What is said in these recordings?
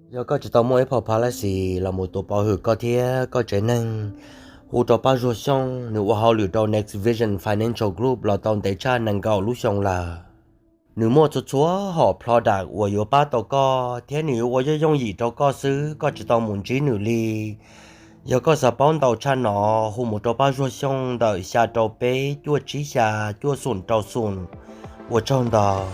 Yog koj tsis tau muaj ib phau policy los mus tus pov hwm koj thiab koj tsev neeg, hu rau Paj Zuag Xyooj, nws ua hauj lwm rau Next Vision Financial Group los tau ntev tshaj nees nkaum lub xyoo lawm. Nws muaj txhua txhua hom product uas yuav pab tau koj thiab nws yuav ua yooj yooj yim rau koj xwb, koj tsis tau mus ntsib nws li. Yog koj xav paub ntau tshaj no, hu mus rau Paj Zuag Xyooj ntawm xya rau peb cuaj tsib xya cuaj xoom rau xoom. Ua tsaug ntau.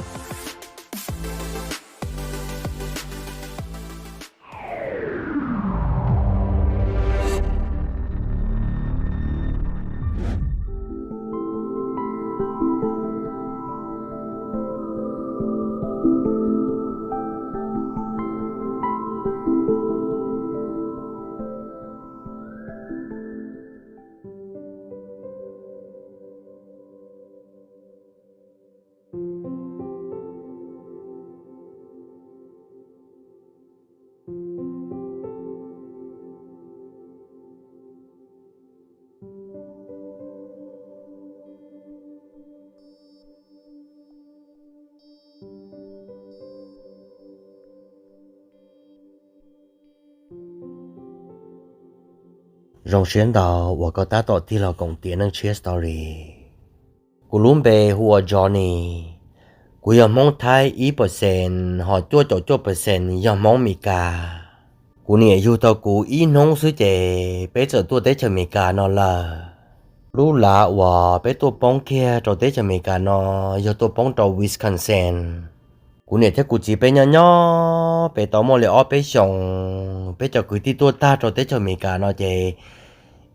Zoo siab ntau uas koj tab tom tig los koom tiam Neej Tshiab Story. Kuv lub npe hu ua Johnny. Kuv yog Hmoob Thaib ib percent, ho cuaj caum cuaj percent yog Hmoob Meskas. Kuv niam yug tau kuv ib hnub xwb ces peb txawm tuaj teb chaws Amelikas no lawm. Lub lav uas peb tuaj poob kiag rau teb chaws Amelikas no yog tuaj poob rau Wisconsin. Kuv niam thiab kuv txiv peb nyob nyob peb tau muaj li ob peb xyoos, peb cov kwv tij tuaj tag rau teb chaws Amelikas no ces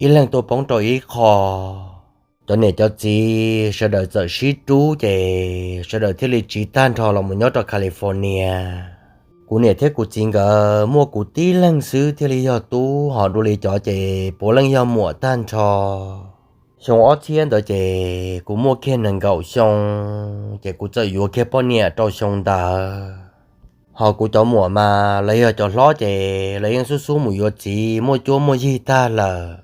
ib leeg tuaj poob rau ib qho. Cov niam cov txiv sawv daws txawm sib rub ces sawv daws thiaj li tsiv tag nrho los mus nyob rau California. Kuv niam thiab kuv txiv nkawd muaj kuv tib leeg xwb thiaj li yog tub, ho dua li cov ces puav leej yog muam tag nrho. Xyoo ob txhiab ntawd ces kuv muaj kiag nees nkaum xyoo, ces kuv txawm yuav kiag poj niam rau xyoo ntawd. Ho kuv cov muam mas lawv yog cov hlob ces lawv yeej xub xub mus yuav txiv muaj cuab muaj yig tag lawm.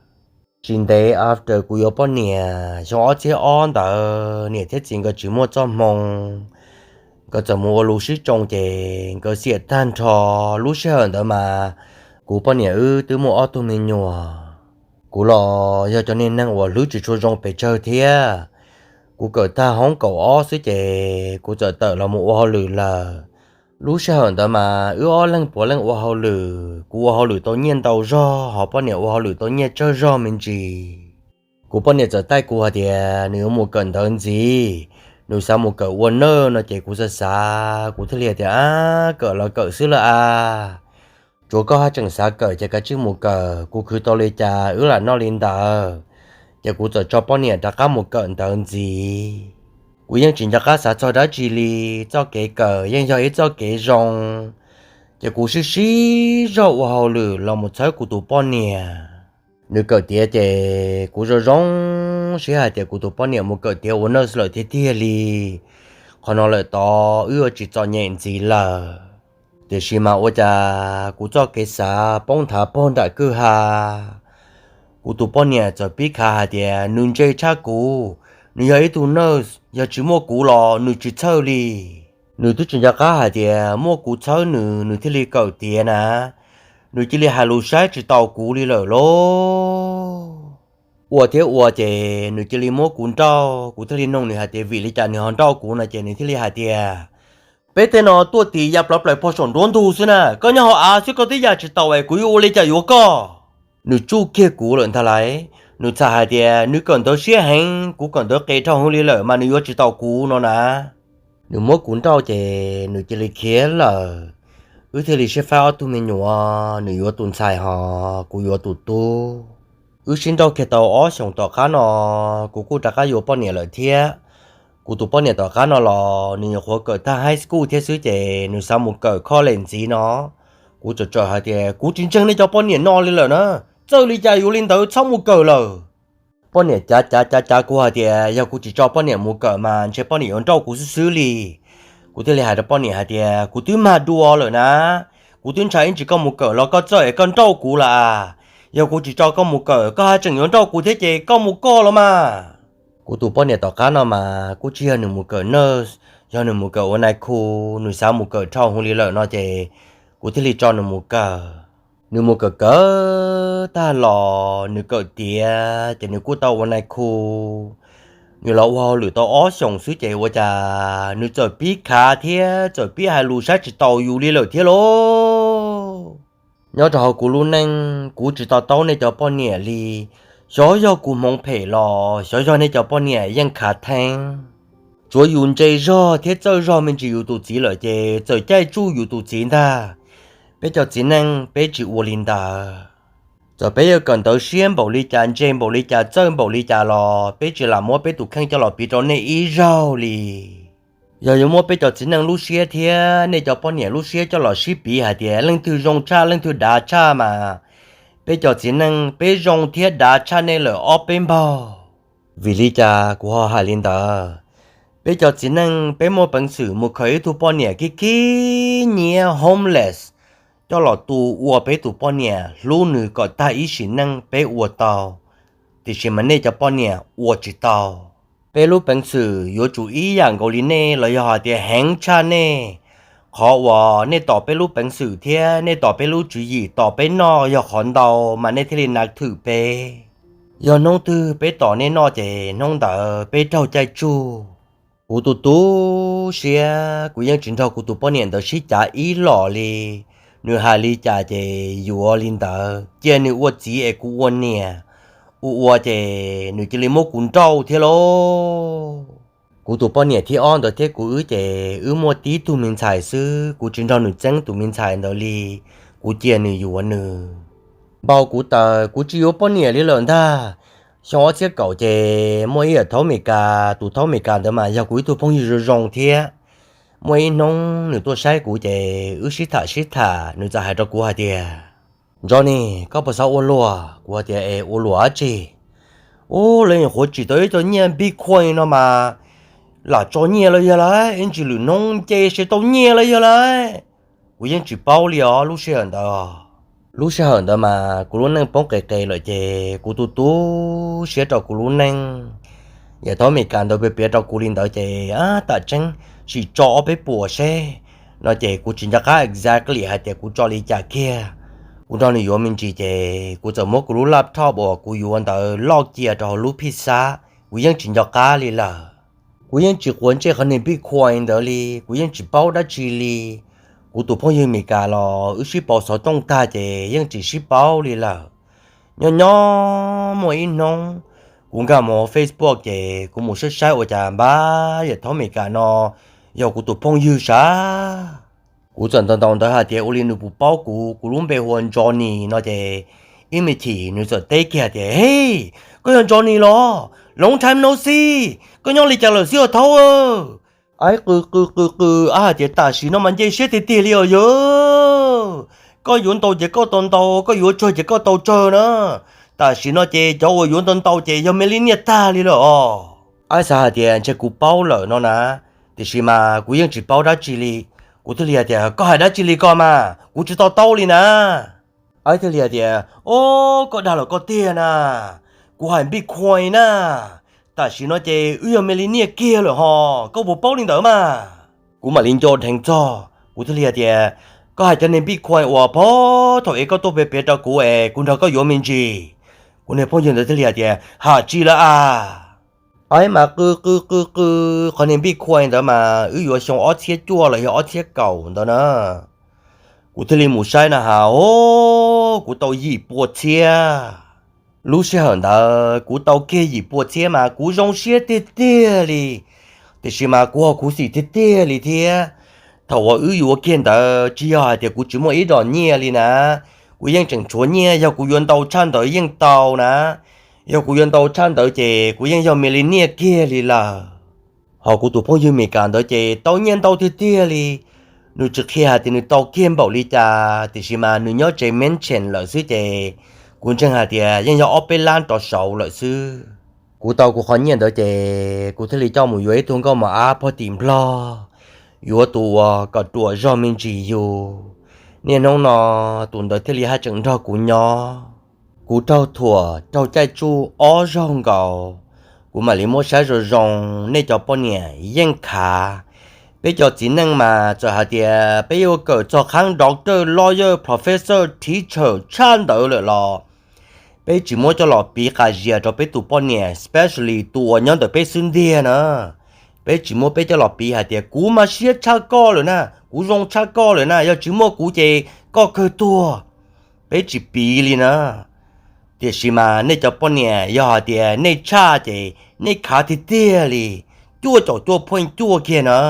Tsis ntev after kuv yuav poj niam xyoo ob txhiab ob ntawd niam thiab txiv nkawd tsis muaj txoj hmoo, nkawd txawm mus ua lus sib tsoo ces nkawd xiam tag nrho. Lub sij hawm ntawd mas kuv poj niam wb twb muaj ob tug me nyuam. Kuv los yog cov niag neeg uas hlwb tsis tshua zoo pes tsawg thiab. Kuv kawm tag hoob kaum ob xwb ces kuv txawm tawm los mus ua hauj lwm lawm. Lub sij hawm ntawd mas wb ob leeg puav leej ua hauj lwm, kuv ua hauj lwm tau nyiaj ntau zog, ho poj niam ua hauj lwm tau nyiaj tsawg zog me ntsis. Kuv poj niam txawm taij kuv hais tias nws yuav mus kawm ntawv ntxiv, nws xav mus kawm ua nurse no ces kuv xav xav kuv thiaj li hais tias, a, kawm los kawm xwb lawm a, tsuav koj haj tseem xav kawm ces kav tsij mus kawm, kuv khwv tau li cas wb lam noj li ntawd. Ces kuv txawm tso poj niam rov qab mus kawm ntawv ntxiv. Kuv yeej tsis nco qab xav txog dab tsi li, txoj kev kawm yeej yog ib txoj kev zoo. Ces kuv sib sib zog ua hauj lwm los mus txhawb kuv tus poj niam. Nws kawm tiav ces kuv zoo zoo siab hais tias kuv tus poj niam mus kawm tiav ua nurse lawm tiag tiag li. Qhov no lawm tod wb yuav tsis txom nyem ntxiv lawm. Tiam sis mas ua cas kuv txoj kev xav poob nthav pog nram kwj ha. Kuv tus poj niam txawm pib khav hais tias nws ntse tshaj kuv, nws yog ib tug nurse, yog tsis muaj kuv los nws tsis txhawj li. Nws twb tsis nco qab hais tias muaj kuv txhawb nws, nws thiaj li kawm tiav na. Nws cia li hais lus saib tsis taus kuv li lawm lauj. Ua thiab ua ces nws cia li muab kuv nrauj, kuv thiaj li nug nws hais tias vim li cas nws ho nrauj kuv no ces nws thiaj li hais tias, peb tej no tuaj tis ya plawv plaws pog saum nruab ntug xwb na, koj nyob hauv av xwb koj twb ya tsis taus es kuv yuav ua li cas yuav koj. Nws tsuj kiag kuv lawm ntag lauj. Nws txhais hais tias nws kawm ntawv siab heev, kuv kawm ntawv qes dhau heev li lawm mas nws yuav tsis taus kuv no na. Nws muab kuv nrauj ces nws cia li khiav lawm. Wb thiaj li sib faib ob tug me nyuam, nws yuav tus ntxhais ho kuv yuav tus tub. Wb sib nrauj kiag tau ob xyoos tom qab no, kuv kuj rov qab yuav poj niam lawm thiab. Kuv tus poj niam tom qab no los nws nyuam qhuav kawm tag high school thiab xwb ces nws xav mus kawm college ntxiv no. Kuv txawm txawm hais tias kuv tsis ntseeg nej cov poj niam no li lawm na, txawj li cas yuav li ntawd, txhob mus kawm lawm. Poj niam cav cav cav cav kuv hais tias yog kuv tsis tso poj niam mus kawm mas ntshe poj niam yuav nrauj kuv xwb xwb li. Kuv thiaj li hais rau poj niam hais tias kuv twb mag dua lawm na, kuv twb ntshai ib ntsis koj mus kawm los koj txawj es koj nrauj kuv lawm as. Yog kuv tsis tso koj mus kawm koj haj tseem yuav nrauj kuv thiab ces koj mus koj los mas. Kuv tus poj niam tom qab no mas kuj tsis yog nws mus kawm nurse, yog nws mus kawm ua nais khu, nws xav mus kawm dhau heev li lawm no ces Kuv thiaj li tso nws mus kawm. Nws mus kawm kawm tag los nws kawm tiav ces nws kuj tau ua nais khu. Nws los ua hauj lwm tau ob xyoos xwb ces ua cas nws txawm pib khav thiab txawm pib hais lus saib tsis taus yus li lawm thiab lauj. Nyob rau hauv kuv lub neej kuv tsis to taub nej cov poj niam li. Xyov yog kuv hmoov phem los xyov yog nej cov poj niam yeej khav theeb. Tsuav yus ntse zog thiab txawj zog me ntsis yus tus txiv lawm ces txawm caij tsuj yus tus txiv ntag. Peb cov txiv neej peb tsis ua li ntawd. Txawm peb yuav kawm ntawv siab npaum li cas, ntse npaum li cas, txawj npaum li cas los peb tsis lam muab peb tus kheej coj los piv rau nej ib zaug li. Yog yuav muab peb cov txiv neej lub siab thiab nej cov poj niam lub siab coj los sib piv hais tias leej twg zoo tshaj leej twg dav tshaj mas peb cov txiv neej peb zoo thiab dav tshaj nej lawm ob peb npaug. Vim li cas kuv ho hais li ntawd? Peb cov txiv neej peb muaj peev xwm mus khaws ib tug poj niam khib khib nyiab homeless coj los tu ua peb tus poj niam hlub nws kom tag ib sim neej peb ua tau, tiam sis mas nej cov poj niam ua tsis tau. Peb lub peev xwm yuav tsum ib yam nkaus li nej los yog hais tias heev tshaj nej. Qhov uas nej tos peb lub peev xwm thiab nej tos peb lub tswv yim tos peb noj yog qhov ntau mas nej thiaj li nav thwm peb. Yog hnub twg peb tos nej noj ces hnub ntawd peb raug caij tsuj. Kuv tu tu siab kuv yeej tsis nrog kuv tus poj niam ntawd sib cav ib los li. Nws hais li cas ces yuav li ntawd, cia nws ua txiv es kuv ua niam. Ua ua ces nws cia li muab kuv nrauj thiab lauj. Kuv tus poj niam thib ob ntawd thiab kuv wb ces wb muaj tib tug me ntxhais xwb, kuv tsis nrog nws txeeb tus me ntxhais ntawd li. Kuv cia nws yuav nws. Npau kuv taws kuv tsis yuav poj niam li lawm ntag. Xyoo ob txhiab kaum ces muaj ib yawm thaub Amelikas, tus thaub Amelikas ntawd mas yog kuv ib tug phooj ywg zoo zoo thiab. Muaj ib hnub nws tuaj saib kuv ces wb sib tham sib tham nws txawm hais rau kuv hais tias, Johnny, koj puas xav ua luam? Kuv hais tias, Es ua luam dab tsi? Ub, lawv nyuam qhuav tsim tau ib co nyiaj Bitcoin no mas lam tso nyiaj lawm yog lauj, ib ntsis lwm hnub nce se tau nyiaj lawm yog lauj. Kuv yeej tsis paub li os lub sij hawm ntawd. Lub sij hawm ntawd mas kuv lub neej poob qes qes lawm ces kuv tu tu siab rau kuv lub neej. Yawm thaub Amelikas ntawd piav piav rau kuv li ntawd ces tam tseeb sim tso ob peb puas seb no ces kuv tsis nco qab exactly hais tias kuv tso li cas kiag. Kuv nrog nws yuav me ntsis ces kuv txawm muab kuv lub laptop uas kuv yuav ntawd loj cia rau hauv lub phij xab, kuv yeej tsis nco qab li lawm. Kuv yeej tsis quav ntsej qhov niag Bitcoin ntawd li, kuv yeej tsis paub dab tsi li. Kuv tus phooj ywg Amelikas los wb sib pauv xov tooj tag ces yeej tsis sib paub li lawm. Nyob nyob muaj ib hnub kuv nkag mus Facebook ces kuv mus saib saib ua cas npab yawm thaub Amelikas no yog kuv tus phooj ywg sav. Kuv txawm ntaus ntaus ntawv hais tias ua li nws puas paub kuv, kuv lub npe hu ua Johnny no ces ib me chim nws txawm teb kiag tias, Hej, koj yog Johnny los? Long time no see, koj nyob li cas lawm xwb os thaub? Aib qw qw qw qw, ab hais tias tam sim no mas nce siab tiag tiag li os yawg. Koj yuav ntau ces koj tau ntau, koj yuav tsawg ces koj tau tsawg na. Tam sim no ces cov uas yuav ntau ntau ces yog me li niaj tag li lawm os. Aib xav hais tias ntshe kuv paub lawm no na, tiam sis mas kuv yeej tsis paub dab tsi li. Kuv thiaj li hais tias, Koj hais dab tsi li ko mas kuv tsis to taub li na. Aib thiaj li hais tias, O, koj dag los koj tiag na, kuv hais Bitcoin na. Tam sim no ces wb yog me li niaj kiag lawm hos, koj puas paub li ntawd mas? Kuv mam li nco dheev txog, kuv thiaj li hais tias, Koj hais cov niag Bitcoin uas pog thaum es koj tuaj piav piav rau kuv es kuv nrog koj yuav me ntsis. Kuv niag phooj ywg ntawd thiaj li hais tias, Ham tsis lawm a. Aib mas qw qw qw qw, qhov niag Bitcoin ntawd mas wb yuav xyoo ob txhiab cuaj los yog ob txhiab kaum ntawd na. Kuv thiaj li mus saib na has, o, kuv tau yim pua txhiab. Lub sij hawm ntawd kuv tau kiag yim pua txhiab mas kuv zoo siab tiag tiag li, tiam sis mas kuv ho khuv xim tiag tiag li thiab. Thaum uas wb yuav kiag ntawd tsis yog hais tias kuv tsis muaj ib dos nyiaj li na, kuv yeej tseem tshuav nyiaj, yog kuv yuav ntau tshaj ntawd yeej tau na, yog kuv yuav ntau tshaj ntawd ces kuv yeej yog me li niaj kiag li lawm. Ho kuv tus phooj ywg Amelikas ntawd ces tau nyiaj ntau tiag tiag li. Nws tsis qhia hais tias nws tau kiag npaum li cas, tiam sis mas nws nyob tsev mention lawm xwb ces kuv ntseeg hais tias yeej yog ob peb lab rov saud lawm xwb. Kuv tau kuv qhov nyiaj ntawd ces kuv thiaj li coj mus yuav ib tug nkauj mos ab pog tim Nplog, yuav tus uas kom ruam zog me ntsis yus. Niaj hnub no tus ntawd thiaj li haj tseem nrog kuv nyob. Kuv raug thuam raug caij tsuj ob zaug nkaus, kuv mam li muab saib zoo zoo, nej cov poj niam yeej khav. Peb cov txiv neej mas txawm hais tias peb yuav kawm txog qhov doctor, lawyer, professor, teacher tshaj ntawd lawm los peb tsis muab coj los piv qas zias rau peb tus poj niam, especially tus uas nyob ntawm peb xub ntiag na. Peb tsis muab peb coj los piv hais tias kuv mas siab tshaj koj lawm na, kuv zoo tshaj koj lawm na, yog tsis muaj kuv ces koj kawg tuag. Peb tsis piv li na. Tiam sis mas nej cov poj niam yog hais tias nej tshaj ces nej khav tiag tiag li, cuaj caum cuaj point cuaj kiag na.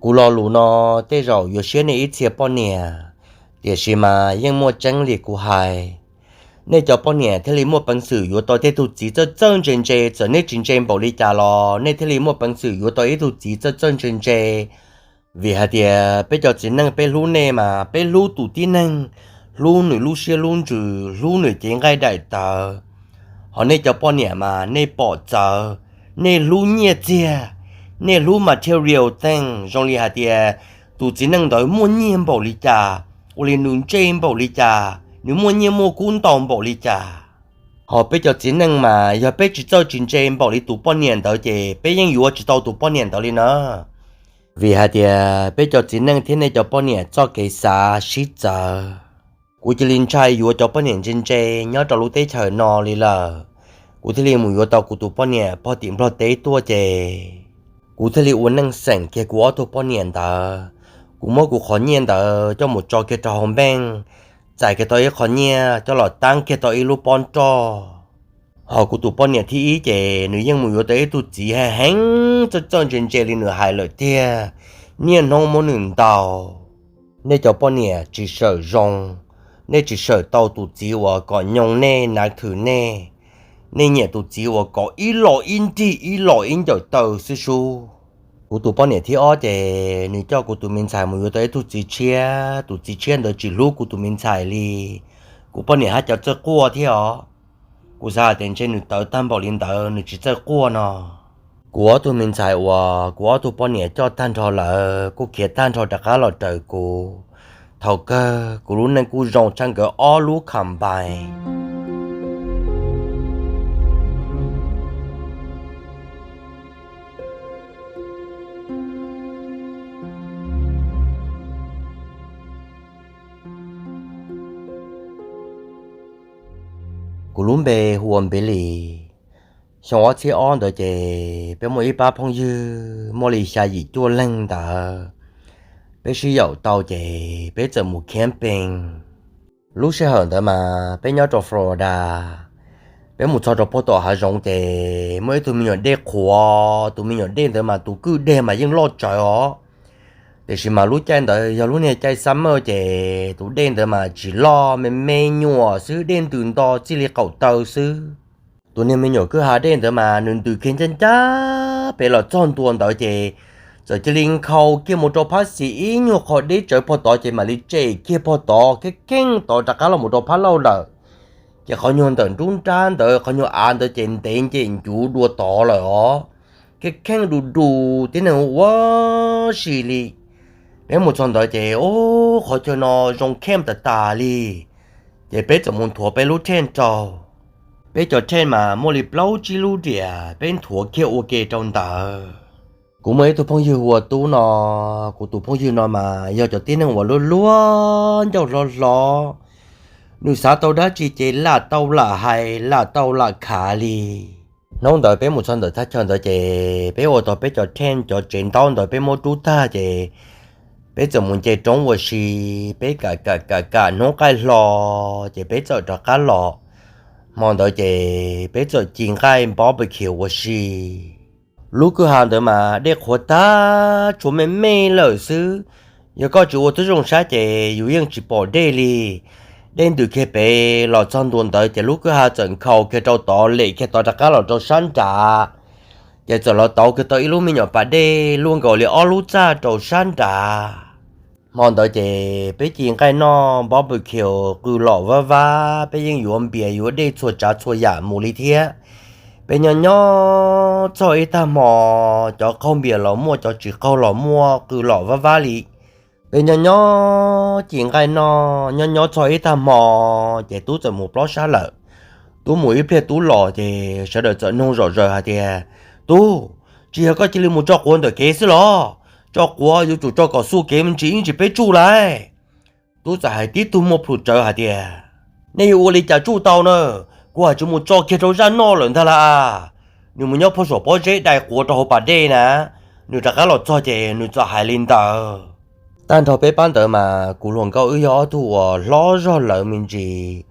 Kuv lo lus no tej zaum yuav siab nej ib txhia poj niam, tiam sis mas yeej muaj tseeb li kuv hais. Nej cov poj niam thiaj li muaj peev xwm yuav tau tej tug txiv txawj txawj ntse ntse, txawm nej tsis ntse npaum li cas los nej thiaj li muaj peev xwm yuav tau ib tug txiv txawj txawj ntse ntse. Vim hais tias peb cov txiv neej peb hlub nej mas peb hlub tus tib neeg, hlub nws lub siab lub ntsws, hlub nws cev nqaij daim tawv. Ho nej cov poj niam mas nej pom txawv, nej hlub nyiaj txiag, nej hlub material thing, zoo li hais tias tus txiv neej ntawd muaj nyiaj npaum li cas, ua li nws ntse npaum li cas, nws muaj nyiaj muaj kub ntau npaum li cas. Ho peb cov txiv neej mas yog peb tsis txawj tsis ntse npaum li tus poj niam ntawd ces peb yeej yuav tsis tau tus poj niam ntawd li na. Vim hais tias peb cov txiv neej thiab nej cov poj niam txoj kev xav sib txawv. Kuv cia li ntshai yuav cov poj niam ntse ntse nyob rau lub teb chaws no li lawm. Kuv thiaj li mus yuav tau kuv tus poj niam pog tim Nplog teb tuaj ces kuv thiaj li ua neej xeem kiag kuv ob tug poj niam ntawd. Kuv muab kuv qhov nyiaj ntawd coj mus tso kiag rau hauv npeej, txais kiag tau ib qho nyiaj coj los taab kiag tau ib lub pob nroj. Ho kuv tus poj niam thib ib ces nws yeej mus yuav tau ib tug txiv heev heev, txawj txawj ntse ntse li nws hais lawm tiag, niaj hnub muab nws ntaus. Nej cov poj niam tsis sawm zoo, nej tsis sawm tau tus txiv uas kom nyoo nej, nav thwm nej. Nej nyiam tus txiv uas kom ib los ib nrig ib los ib ncawm taw xwb sub. Kuv tus poj niam thib ob ces nws coj kuv tus me ntxhais mus yuav tau ib tug txiv tshiab, tus txiv tshiab ntawd tsis hlub kuv tus me ntxhais li. Kuv poj niam haj cov txawj quaj thiab os. Kuv xav hais tias ntshe nws tawv tag npaum li ntawd nws tsis txawj quaj no. Kuv ob tug me ntxhais uas kuv ob tug poj niam coj tag nrho lawm kuj khiav tag nrho rov qab los raws kuv. Thaum kawg kuv lub neej kuj zoo tshaj nkawd ob lub combine. Kuv lub npe hu ua Npiv Lis. Xyoo ob txhiab ob ntawd ces peb muaj ib pab phooj ywg muaj li xya yim cuaj leeg ntawd, peb sib yaum tau ces peb txawm mus camping. Lub sij hawm ntawd mas peb nyob rau Florida, peb mus txog rau puag tom hav zoov ces muaj ib tug me nyuam dej qhuav, tus me nyuam dej ntawd mas tus kwj deg mas yeej loj tsawv os. Tiam sis mas lub caij ntawd yog lub niag caij summer ces tus dej ntawd mas tsis loj, me me nyuam xwb, dej ntws nto txij li qaum taw xwb. Tus niag me nyuam kwj ha dej ntawd mas nws ntws kiag ncaj ncaj pem los txog ntua ntawd ces txawm cia li nkhaus kiag mus rau phab xis ib nyuag qho deb tsawv puag tod ces mam li tsem kiag puag tod, kheej kheej tod rov qab los mus rau phab laug lawm. Ces qhov nyuag ntawm nruab nrab ntawd, qhov nyuag av ntawd ces ntev ncem ncuv dua tod lawm os. Kheej kheej du du, tib neeg ua si li. Peb mus txog ntawd ces, o, qhov chaw no zoo camp tas tas li. Ces peb txawm mus nthuav peb lub tent rau. Peb cov tent mas muaj li plaub tsib lub riam, peb nthuav kiag ua ke rau ntawd. Kuv muaj ib tug phooj ywg hu ua Tub no, kuv tus phooj ywg no mas yog cov tib neeg uas luag luag ncauj hlob hlob, nws xav tau dab tsi ces lam tau lam hais, lam tau lam khav li. Hnub ntawd peb mus txog ntawm thaj chaw ntawd ces peb ua tau peb cov tent, cov tsev ntaub ntawd peb muab rub tag ces peb txawm mus nce roob ua si. Peb kam kam kam kam hnub qaij hlo ces peb txawm rov qab los. Hmo ntawd ces peb txawm ci nqaij barbecue ua si. Lub kwj ha ntawd mas dej qhuav tag, tshuav me me lawm xwb. Yog koj tsis ua tib zoo saib ces yus yeej tsis pom dej li. Dej ntws kiag pem los txog ntua ntawd ces lub kwj ha txawm nkhaus kiag rau tod, lem kiag tod rov qab los rau sab nrad. Ces txawm los tauv kiag tau ib lub me nyuam pas dej luaj nkaus li ob lub txaj rau sab nrad. Hmo ntawd ces peb ci nqaij noj barbecue qw lom vab vab, peb yeej yuav npias yuav dej txhua tsav txhua yam mus li thiab. Peb nyob nyob txog ib tag hmo, cov qaug npias los muaj, cov tsis qaug los muaj, qw lom vab vab li. Peb nyob nyob ci nqaij noj, nyob nyob txog ib tag hmo ces Tub txawm mus plob sab lawm. Tub mus ib pliag Tub los ces sawv daws txawm nug zom zaws hais tias, Tub, tsis yog koj cia li mus tso quav ntawm kev xwb los? Tso quav yuav tsum tso kom xuj kev me ntsis ib ntsis peb tsuj lauj. Tub txawm hais tib tug muaj plhus tsawv hais tias, nej yuav ua li cas tsuj tau na, kuv haj tsis mus tso kiag rau zaj noj lawm ntag lauj. Nws mus nyob puag saum pob zeb dai quav rau hauv pas dej na, nws rov qab los txog ces nws txawm hais li ntawd. Tag nrho peb pab ntawd mas kuv hluas nkauj wb yog ob tug uas hlob zog lawv me ntsis.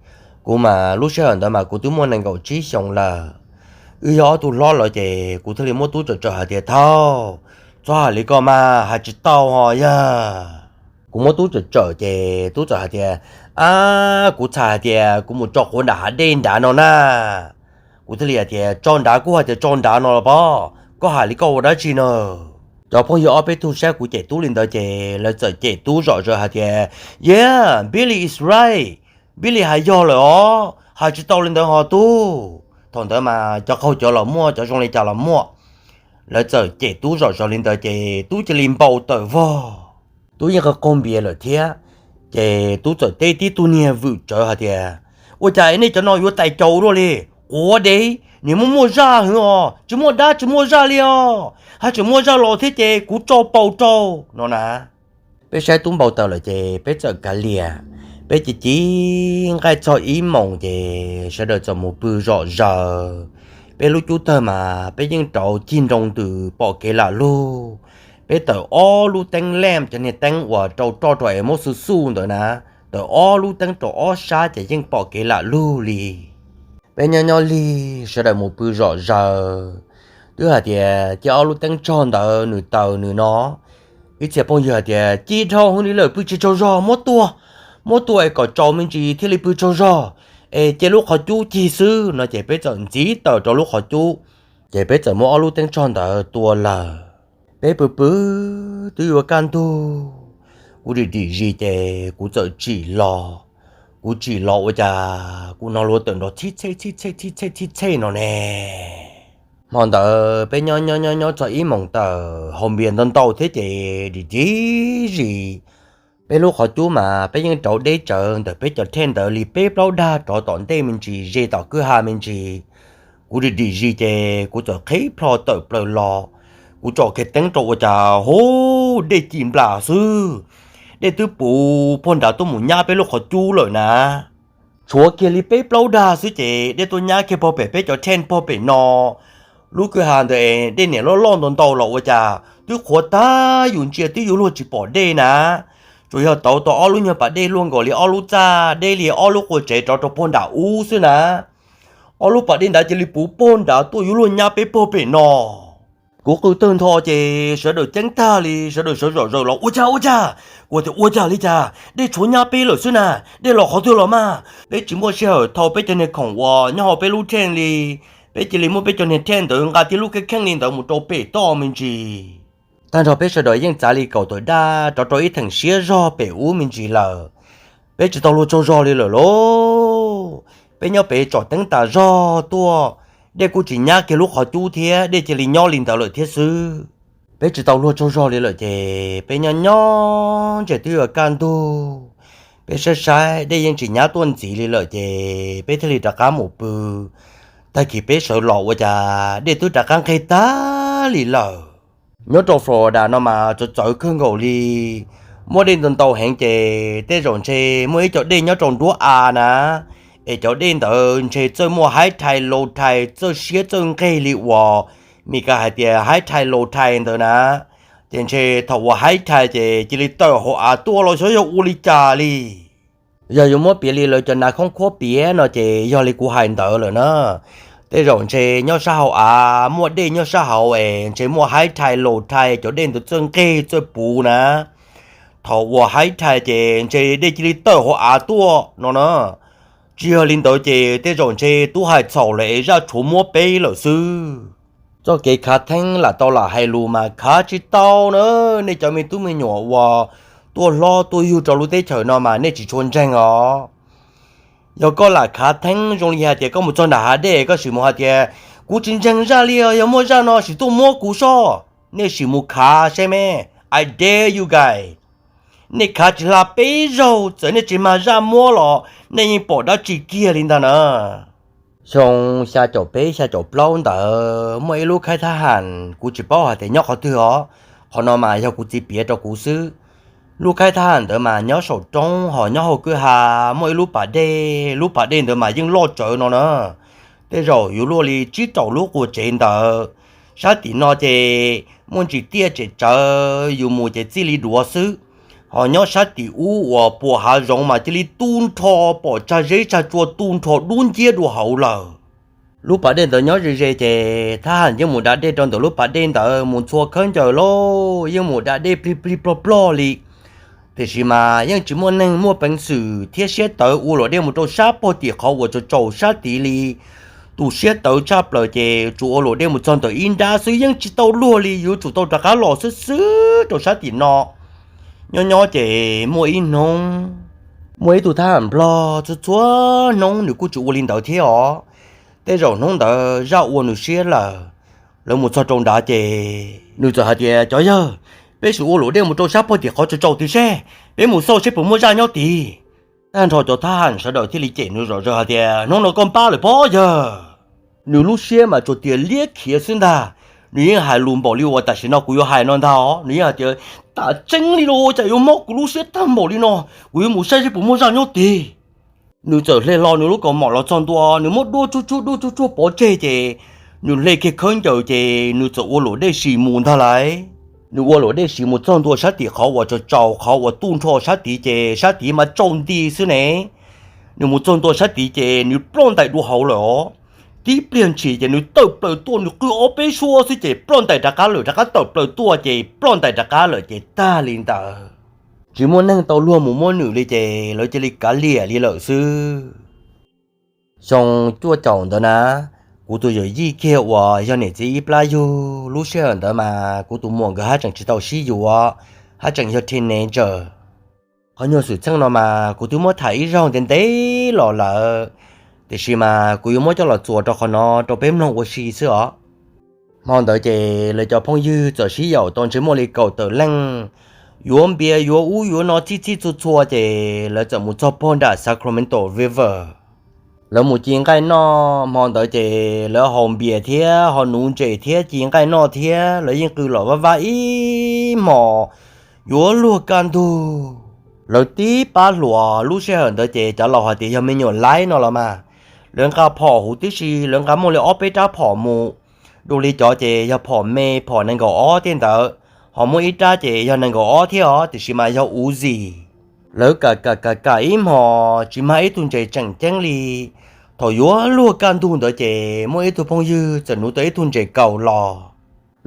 Kuv mas lub sij hawm ntawd mas kuv twb muaj nees nkaum tsib xyoos lawm. Wb yog ob tug hlob lawv ces kuv thiaj li muab tub tsawm tsawm hais tias, thaub, txhob hais li koj mas, hais tsis tau ho yog. Kuv muab tub tsawm tsawm ces tub txawm hais tias, ab, kuv txhais hais tias kuv mus tso quav nram hav dej nrad no na. Kuv thiaj li hais tias, tso nrad, kuj hais tias tso nrad no los pob, koj hais li koj ua dab tsi na? Cov phooj ywg ob peb tug saib kuv cem tub li ntawd ces lawv txawm cem tub zom zaws hais tias, yeah, Billy is right, Billy hais yog lawm os, hais tsis tau li ntawd ho tub. Thaum ntawd mas cov qaug cov los muaj, cov zoo li cas los muaj. Lawv txawm cem tub zom zaws li ntawd ces tub cia li npau taws vog. Tub yeej qaug qaug npias lawm thiab, ces tub txawm teb tib tug niag vwm tsawv hais tias, ua cas nej cov no yuav tais caus luaj li? Quav dev nim muaj muaj zaj heev os, tsis muaj dab tsis muaj zaj li os, haj tseem muaj zaj los thiab ces kuv tso paus rau no na. Peb saib tub npau taws lawm ces peb txawm kav liam, peb ci ci nqaij txog ib moos ces sawv daws txawm mus pw zom zaws. Peb lub cub tawg mas peb yeej rauv cig nroo ntws pom kev lam lug. Peb tawm ob lub teeb lamp, cov niag teeb uas rau roj rau es muab xuj xuj ntawd na, tawm ob lub teeb rau ob sab ces yeej pom kev lam lug li. Peb nyob nyob lig sawv daws mus pw zom zaws, twb hais tias cia ob lub teeb tsog ntawd nws taws nws no. Ib txhia phooj ywg hais tias, ci dhau heev li lawm, pw tsis tsaug zog, muab tua, muab tua es kom tsaus me ntsis thiaj li pw tsaug zog, es cia lub qhov cub cig xwb no ces peb txawm ntxiv taws rau lub qhov cub, ces peb txawm muab ob lub teeb tsog ntawd tua lawm. Peb pw pw twb yuav kaj ntug, kuv dim dim zis ces kuv txawm tsim los. Kuv tsim los ua cas kuv hnov luag tawm nrov txhib txhej txhib txhej txhib txhej txhib txhej no ne. Hmo ntawd peb nyob nyob nyob nyob txog ib moos tawm, haus npias ntau ntau thiab ces dim dim zis. Peb lub qhov cub mas peb yeej rauv deb tsawv ntawm peb cov thej ntawd li peb plaub dag rov tom ntej me ntsis, ze tom kwj ha me ntsis. Kuv dim dim zis ces kuv txawm qhib plho tawm plaws los. Kuv tsom kiag teeb rau ua cas hu, dej ci nplas xwb. Dej twb puv puag nrad tuaj mus nyab peb lub qhov cub lawm na. Tshuav kiag li peb plaub dag xwb ces dej tuaj nyab kiag puag pem peb cov thej puag pem no. Lub kwj ha ntawd dej niam loj loj ntau ntau los ua cas twb qhuav tag, yus ntsia twb yuav luag tsis pom dej na. Tsuas yog tauv tau ob lub nyuag pas dej luaj nkaus li ob lub txaj deb li ob lub qua tsev rov rau puag nram ub xwb na. Ob lub pas dej ntawd cia li puv puag nrad tuaj yuav luag nyab peb puag pem no. Kuv qw tawg ntho ces sawv daws ceeb tag li, sawv daws sawv zom zaws los ua cas ua cas, kuv tias ua cas li cas, dej tshuav nyab peb lawm xwb na, dej los qhov twg los mas. Peb tsis muaj sij hawm thau peb cov niag khoom uas nyob hauv peb lub thej li, peb cia li muab peb cov niag thej ntawd nqa tib lub kheej kheej li ntawd mus rau pem toj me ntsis. Tag nrho peb sawv daws yeej txav li kaum tawm daj rov rau ib theem siab zog pem ub me ntsis lawm. Peb tsis tau luag tsaug zog li lawm lauj. Peb nyob pem tsom teeb tas zog tuaj, dej kuj tsis nyab kiag lub qhov cub thiab, dej cia li nyob li ntawd lawm thiab xwb. Peb tsis tau luag tsaug zog li lawm ces peb nyob nyob ntshe twb yuav kaj ntug. Peb saib saib dej yeej tsis nyab tuaj ntxiv li lawm ces peb thiaj li rov qab mus pw. Tag kis peb sawv los ua cas dej twb rov qab nqig tag li lawm. Nyob rau Florida no mas txawv txawv kawg nkaus li. Muaj dej ntau ntau heev ces tej zaum ntshe muaj ib co dej nyob rau nruab av na, es cov dej ntawd ntshe txawj muaj high tide low tide, txawj siab txawj nqig li uas Mis Kas hais tias high tide low tide ntawd na. Ces ntshe thaum uas high tide ces cia li tawm hauv av tuaj los xyov yog ua li cas li. Yog yuav muab piav li lawv cov nas khoob khuab piav no ces yog li kuv hais ntawd lawm na. Tej zaum ntshe nyob sab hauv av muaj dej nyob sab hauv es ntshe muaj high tide low tide, cov dej ntawd txawj nqig txawj puv na. Thaum uas high tide ces ntshe dej cia li tawm hauv av tuaj no na. Tsis yog li ntawd ces tej zaum ntshe tub hais txhaum lawm es zaj tshuav muab peb lawm xwb. Txoj kev khav theeb lam tau lam hais lus mas khav tsis tau na. Nej cov me tub me nyuam uas tuaj hlob tuaj yug rau lub teb chaws no mas nej tsis tshua ntseeg os. Yog koj lam khav theeb zoo li hais tias koj mus txog nram hav dej koj sim mus hais tias, kuv tsis ntseeg zaj li os, yog muaj zaj no sim tuaj muab kuv soj. Nej sim mus khav saib me, I dare you guys. Nej khav tsis hla peb zaug, txawm nej tsis mag zaj muab los nej yeej pom dab tsi kiag li ntag na. Xyoo xya caum peb xya caum plaub ntawd muaj ib lub khaib thab ham, kuv tsis paub hais tias nyob qhov twg os, Qhov no mas yog kuv txiv piav rau kuv xwb. Lub khaib thab ham ntawd mas nyob saum roob ho nyob hauv kwj ha, muaj ib lub pas dej, lub pas dej ntawd mas yeej loj tsawv no na. Tej zaum yuav luaj li tsib rau lub qua tsev ntawd. Sab tim no ces muaj ntsis tiaj tsem tsawv, yus mus ces txij li duav xwb. Ho nyob sab tim ub uas puas hav zoov mas cia li tu nrho, pom tsag zeb tsag tsua tu nrho dub nciab dua hauv lawm. Lub pas dej ntawd nyob ze ze ces thab ham yeej mus da dej rau ntawm lub pas dej ntawd mus ntxhua khaub ncaws lauj, yeej mus da dej plig plig plog plog li. Tiam sis mas yeej tsis muaj neeg muaj peev xwm thiab siab tawv ua luam dej mus rau sab pog tim qhov uas tsaus tsaus sab tid li. Tus siab tawv tshaj plaws ces tsuas ua luam dej mus txog ntawm ib nrab xwb yeej tsis tau luag li, yuav tsum tau rov qab los xwb xwb rau sab tim no. Nyob nyob ces muaj ib hnub, muaj ib tug thab ham nplog txhua txhua hnub nws kuj tsis ua li ntawd thiab os. Tej zaum hnub ntawd zaj ua nws siab lawm, lawv mus txog rau nrad ces nws txawm hais tias, Cov yawg, peb sim ua luam dej mus rau sab pog tim qhov tsaus tsaus tid seb, peb mus xauj seb puas muaj zaj nyob tid. Tag nrho cov thab ham sawv daws thiaj li cem nws zom zaws hais tias, Hnub no koj npab lawm pob yawg. Nws lub siab mas tsuas tias liab khiav xwb ntag. Nws yeej hais lus npaum li uas tam sim no kuv yuav hais no ntag os. Nws yeej hais tias, Tam tseeb li los cas yuav mob kuv lub siab tag npaum li no, kuv yuav mus saib seb puas muaj zaj nyob tid. Nws txawm hle hlo nws lub kaus mom los txog ntua, nws muab duab tsuj tsuj duab tsuj tsuj pov tseg ces nws hle kiag khaub ncaws ces nws txawm ua luam dej sim mus ntag lauj. Nws ua luam dej sim mus txog ntua sab tim qhov uas tsaus tsaus, qhov uas tu nrho sab tid ces sab tid mas tsaus nti xwb ne. Nws mus txog ntua sab tid ces nws ploj ntais dua hauv lawm os. Tib pliag ntshis ces nws tawm plaws tuaj, nws qw ob peb suab xwb ces ploj ntais rov qab lawm, rov qab tawm plaws tuaj ces ploj ntais rov qab lawm ces tag li ntawd. Tsis muaj neeg tau luag mus muab nws li ces lawv cia li kav liam li lawm xwb. Xyoo cuaj caum ntawd na, kuv tus yawm yij kiag uas yog niam txiv ib plab yug, lub sij hawm ntawd mas kuv tus muam nkawd haj tseem tsis tau sib yuav, haj tseem yog teenager. Qhov nyuag xwm txheej no mas kuv twb muab tham ib zaug ntev ntev los lawm, tiam sis mas kuv yuav muab coj los txuas rau qhov no rau peb mloog ua si xwb os. Hmo ntawd ces lawv cov phooj ywg txawm sib yaum tau ntsej muag li kaum tawm leej, yuav npias yuav ub yuav no txhij txhij txhua txhua ces lawv txawm mus txog pog nram Sacramento River. Lawv mus ci nqaij noj, hmo ntawd ces lawv haus npias thiab ho nuv ntses thiab ci nqaij noj thiab lawv yeej qw los vaj vaj ib hmos yuav luag kaj ntug. Lawv tib pab hluas, lub sij hawm ntawd ces cov laus hais tias yog me nyuam laib no los mas, lawv nqa phom huv tib si, lawv nqa muaj li ob peb rab phom mus. Dua li cov ces yog phom me, phom nees nkaum ob tej ntawd, ho muaj ib rab ces yog nees nkaum ob thiab os, tiam sis mas yog Uzi. Lawv kam kam kam kam ib hmos tsis mag ib tug ntses tseem ceeb li. Thaum yuav luag kaj ntug ntawd ces muaj ib tug phooj ywg txawm nuv tau ib tug ntses kaus los.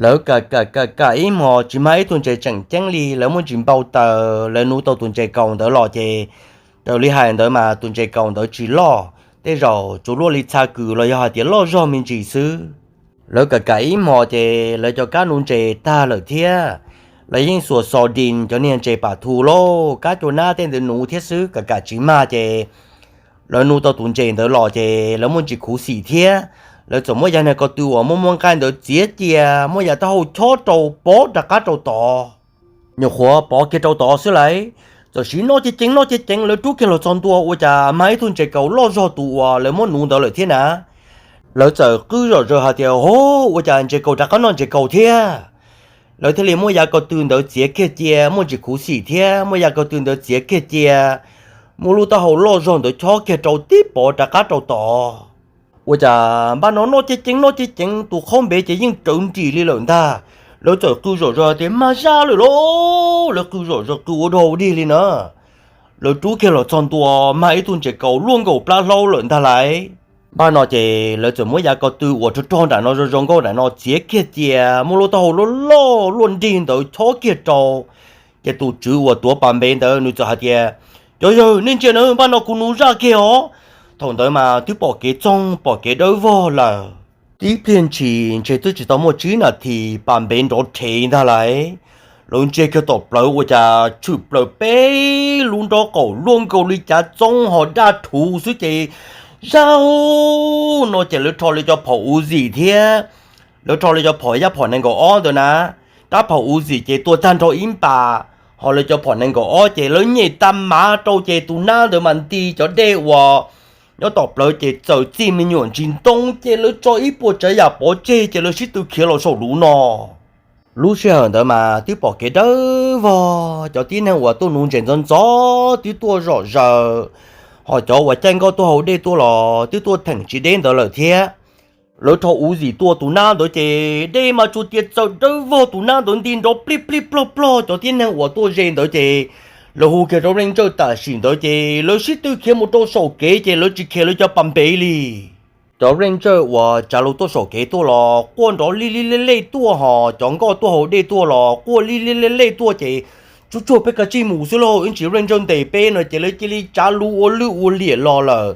Lawv kam kam kam kam ib hmos tsis mag ib tug ntses tseem ceeb li, lawv muaj ntsis npau taws, lawv nuv tau tus ntses kaus ntawd los ces, raws li hais ntawd mas tus ntses kaus ntawd tsis loj, tej zaum tsuas luaj li txha kws los yog hais tias loj zog me ntsis xwb. Lawv kam kam ib hmos ces lawv cov kab nuv ntses tag lawm thiab. Lawv yeej xuas sardine, cov niag ntses pam thu lauj, kab cua nab tej ntawd nuv thiab xwb, kam kam tsis mag ces lawv nuv tau tus ntses ntawd los ces lawv muaj ntsis khuv xim thiab. Lawv txawm muab yav niag ko tw uas muaj muaj nqaij ntawd txiav cia, muab yav taub hau chob rau pov rov qab rau tod. Nyuam qhuav pov kiag rau tod xwb lauj, txawm siv noj ceev ceev noj ceev ceev lawv rub kiag los txog ntua ua cas mag ib tug ntses kaus loj zog tus uas lawv muab nuv ntawd lawm thiab na. Lawv txawm qw zom zaws hais tias, Hov, ua cas ntses kaus rov qab noj ntses kaus thiab? Lawv thiaj li muab yav ko tw ntawd txiav kiag cia, muaj ntsis khuv xim thiab, muab yav ko tw ntawd txiav kiag cia, muab lub taub hau loj zog ntawd chob kiag rau tib pov rov qab rau tod. Ua cas npaj no noj ceev ceev noj ceev ceev tus qhaub npev ces yeej rawv nris li lawm ntag. Lawv txawm qw zom zaws tias, Mag zaj lawm lauj! Lawv qw zom zaws qw ua dog ua dig li na. Lawv rub kiag los txog ntua mag ib tug ntses kaus luaj nkaus plab hlaub lawm ntag lauj. Npaj no ces lawv txawm muab yav ko tw uas rog rog nram no zoo zoo nkauj nram no txiav kiag cia, muab lub taub hau loj loj luaj nrig ntawd chob kiag rau. Ces tus tswv uas tuav pas npev ntawd nws txawm hais tias, Cov yawg, nej ntsia nawb, npaj no kuv nuv zaj kiag os. Thaum ntawd mas twb pom kev txoog pom kev dawb vog lawm. Tib pliag ntshis ntshe twb tsis tau muaj tsib nas this pas npev nrov rhev ntag lauj. Lawv ntsia kiag tom plawv ua cas tshwm plaws peb lub nrob qaum luaj nkaus li cav txoob ho daj rhuv xwb ces, zaj no ces lawv rho li cov phom Uzi thiab, lawv rho li cov phom yaj phom nees nkaum ob ntawd na. Rab phom Uzi ces tua tag nrho ib npas, ho lawv cov phom nees nkaum ob ces lawv nyem tag mav rau ces tus nab ntawd mas nti cov dej uas nyob tom plawv ces txawm txij me nyuam ntsis ntoo ces lawv tso ib puas tsav yam pov tseg ces lawv sib tw khiav los saum luv no. Lub sij hawm ntawd mas twb pom kev dawb vog, cov tib neeg uas tuaj nuv ntses ntxov ntxov twb tuaj zom zaws, ho cov uas caij nkoj tuaj haus dej tuaj los twb tuaj theem tsis deb ntawd lawm thiab. Lawv rho Uzi tuaj tus nab ntawd ces dej mas tsuas tias txawm dawb vog, tus nab ntawd nti nrov plij plij ploj ploj. Cov tib neeg uas tuaj ze ntawd ces lawv hu kiag rau Ranger tam sim ntawd ces lawv sib tw khiav mus rau saum kev ces lawv tsis khiav lawv cov pas npev li. Cov Ranger uas tsav lus tuaj saum kev tuaj los quaj nrov li li lej lej tuaj, ho cov nkoj tuaj haus dej tuaj los quaj li li lej lej tuaj ces tsuj tsuag peb kav tsij mus xwb lauj, ib ntsis Ranger ntes peb no ces lawv cia li tsav lus ua lwj ua liam los lawm.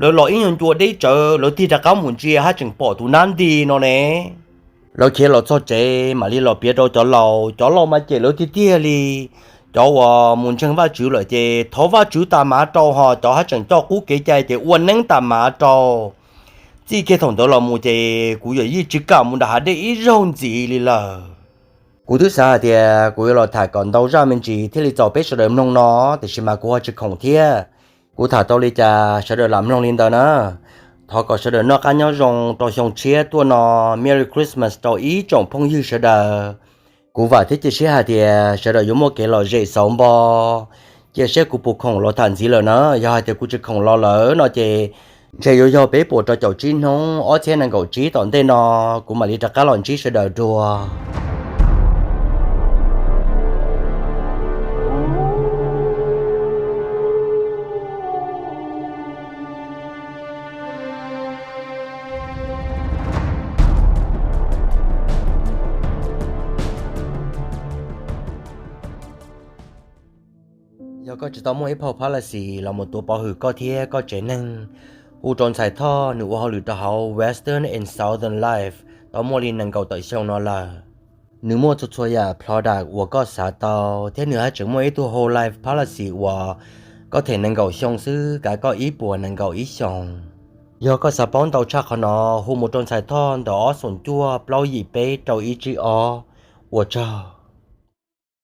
Lawv los ib nyuag ncua deb tsawv, lawv tig rov qab mus ntsia haj tseem pom tus nab nti no ne. Lawv khiav los txog tsev mam li los piav rau cov laus, cov laus mas cem lawv tiag tiag li. Cov uas mus ntseeg Vajtswv lawm ces thov Vajtswv tas mav rau, ho cov haj tseem coj qub kev cai ces ua neeb tas mav rau. Txij kiag thaum ntawd los mus ces kuv yawm yij tsis kam mus nram hav dej ib zaug ntxiv li lawm. Kuv twb xav hais tias kuv yuav los tham kom ntau zaj me ntsis thiaj li txaus peb sawv daws mloog no, tiam sis mas kuv ho tsis khoom thiab. Kuv tham tau li cas sawv daws lam mloog li ntawd na. Thov kom sawv daws noj qab nyob zoo rau xyoo tshiab tuaj no. Merry Christmas rau ib tsoom phooj ywg sawv daws. Kuv vam thiab cia siab hais tias sawv daws yuav muaj kev lom zem xauv npo. Cia seb kuv puas khoom los tham ntxiv lawm na. Yog hais tias kuv tsis khoom los lawm no ces ntshe yuav yog peb puas rau caum tsib hnub ob txhiab nees nkaum tsib tom ntej no, kuv mam li rov qab los ntsib sawv daws dua. Yog koj tsis tau muaj ib phau policy los mus tuav pov hwm koj thiab koj tsev neeg, hu rau ntxhais Thoj, nws ua hauj lwm rau hauv Western and Southern Life tau muaj li nees nkaum tawm xyoo no lawm. Nws muaj txhua txhua yam product uas koj xav tau, thiab nws haj tseem muaj ib tug whole life policy uas koj them nees nkaum xyoo xwb kav koj ib puas nees nkaum ib xyoos. Yog koj xav paub ntau tshaj qhov no, hu mus rau ntxhais Thoj ntawm ob xoom cuaj plaub yim peb rau ib tsib ob. Ua tsaug.